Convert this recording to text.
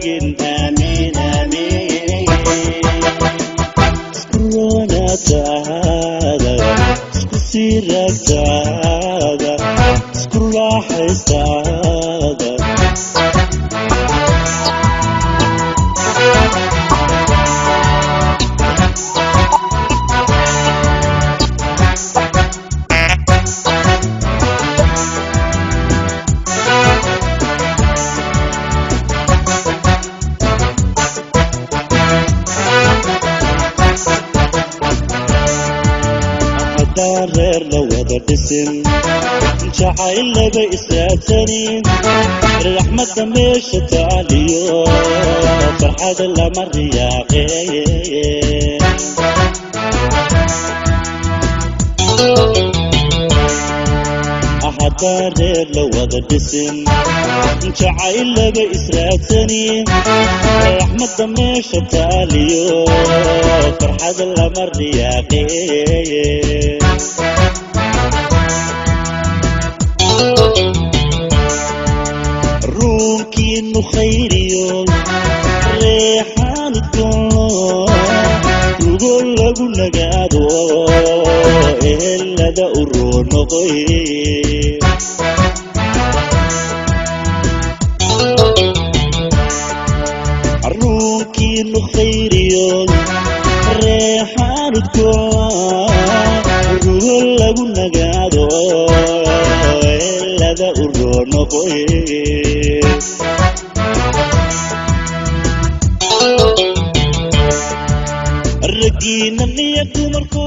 raagin. Aamiin, aamiin. Isku roonaataada, isku sii raagtaada, isku raaxaystaada. Haddaan reer la wada dhisin, jacayl laba israadsanin, raxmadda meesha taaliyo farxada lama riyaaqeeye. Haddaan reer la wada dhisin, jacayl laba israadsanin, raxmadda meesha taaliyo farxada lama riyaaqeeye. Ruunkiinu khayriyo reexaanudgoonlo, rugo lagu nagaado, ehelada u roonoqoy. Ruunkiinu khayriyo reexaanudgoonlo, rugo lagu nagaado, ehelada u roonoqoy. Raggiina miya dumarko